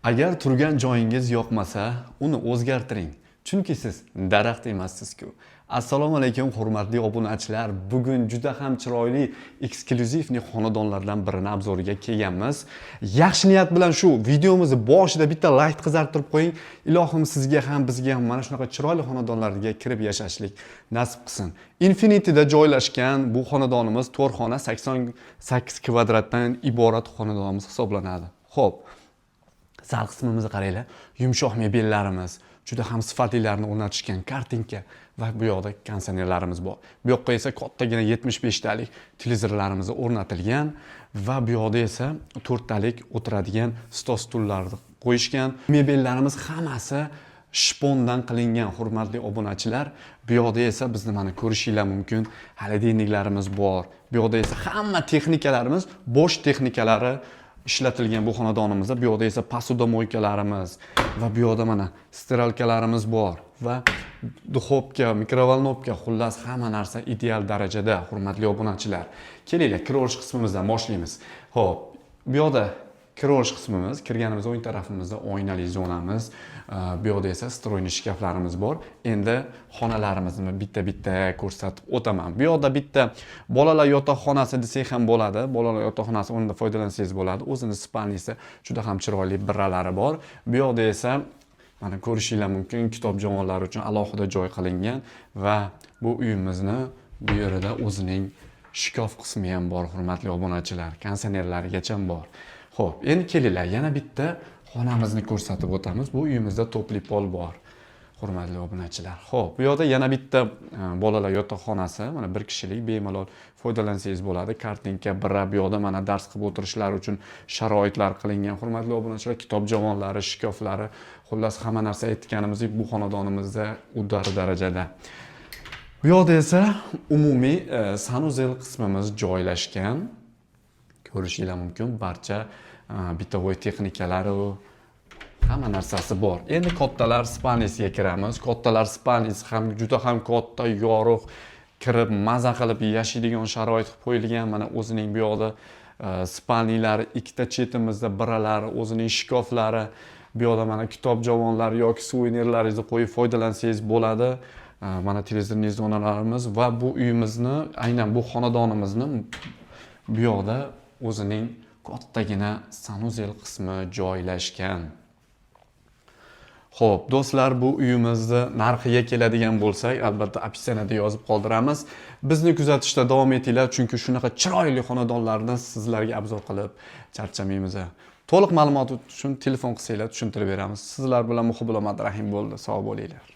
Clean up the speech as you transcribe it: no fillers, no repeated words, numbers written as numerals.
Agar turgan joyingiz yoqmasa, uni o'zgartiring. Chunki siz daraxt emassiz-ku. Assalomu alaykum, hurmatli obunachilar. Bugun juda ham chiroyli эксклюзивный xonadonlardan birini обзор iga kelganmiz. Yaxshi niyat bilan shu videomizni boshida bitta layk qizartirib qo'ying. Ilohim sizga ham, bizga ham mana shunaqa chiroyli xonadonlarga kirib yashashlik nasib qilsin. Infinityda joylashgan bu xonadonimiz 4 xona, 88 kvadratdan iborat xonadonimiz hisoblanadi. Xo'p. Zal qismimizni qaranglar. Yumshoq mebellarimiz, juda ham sifatlilarini o'rnatishgan, картинка va bu yoqda konditsionerlarimiz bor. Bu yoqqa esa kattagina 75 talik televizorlarimiz o'rnatilgan va bu yoqda esa to'rttalik o'tiradigan stol, stullarni qo'yishgan. Mebellarimiz hammasi shpondan qilingan, hurmatli obunachilar. Bu yoqda esa bizni mana ko'rishinglar mumkin, холодильник larimiz bor. Bu yoqda esa hamma texnikalarimiz, Bosch texnikalari ishlatilgan bu xonadonimizda. Bu yoqda esa посудомойка larimiz va bu yoqda mana стиралка larimiz bor va духовка, микроволновка, xullas, hamma narsa ideal darajada, hurmatli obunachilar. Kelinglar, kiraverish qismimizdan boshlaymiz. Ho'p, bu yoqda kiraverish qismimiz, kirganimizda o'ng tarafimizda oynali zonamiz, bu yoqda esa встроенный shkaflarimiz bor. Endi xonalarimizni bitta bitta ko'rsatib o'taman. Bu yoqda bitta bolalar yotoqxonasi desak ham bo'ladi. Bolalar yotoqxonasi o'rnida foydalansangiz bo'ladi. O'zini спальни si, juda ham chiroyli biralari bor. Bu yoqda esa mana ko'rishinglar mumkin, kitob javonlar uchun alohida joy qilingan va bu uyimizni bu yerida o'zining shkaf qismi ham bor, hurmatli obunachilar, konditsionerlarigacha bor. Xo'p, endi kelinglar, yana bitta xonamizni ko'rsatib o'tamiz. Bu uyimizda тёплый пол bor, hurmatli obunachilar. Xo'p, bu yoqda yana bitta bolalar yotoqxonasi, mana bir kishilik bemalol foydalansangiz bo'ladi. Картинка, bira, bu yoqda mana dars qilib o'tirishlari uchun sharoitlar qilingan. Hurmatli obunachilar, kitob javonlari, shkaflari, xullas, hamma narsa aytganimizdek bu xonadonimizda удар darajada. Bu yoqda esa umumiy санузел qismimiz joylashgan. Ko'rishinglar mumkin, barcha бытовой texnikalari, hamma narsasi bor. Endi kattalar спальни siga kiramiz. Kattalar спальни si ham juda ham katta, yorug', kirib maza qilib yashaydigan sharoit qilib qo'yilgan. Mana o'zining bu yoqda спальни lari, ikkita chetimizda biralari, o'zining shkaflari, bu yoqda mana kitob javonlari yoki suvenirlaringizni qo'yib foydalansangiz bo'ladi. Mana телевизорный zonalarimiz va bu uyimizni, aynan bu xonadonimizni bu yoqda o'zining kattagina санузел qismi joylashgan. Xo'p, do'stlar, bu uyimizni narxiga keladigan bo'lsak, albatta описание da yozib qoldiramiz. Bizni kuzatishda davom etinglar, chunki shunaqa chiroyli xonadonlarni sizlarga обзор qilib charchamaymiz. To'liq ma'lumot uchun telefon qilsanglar, tushuntirib beramiz. Sizlar bilan Muhibullo Madrahim bo'ldi. Sog' bo'linglar.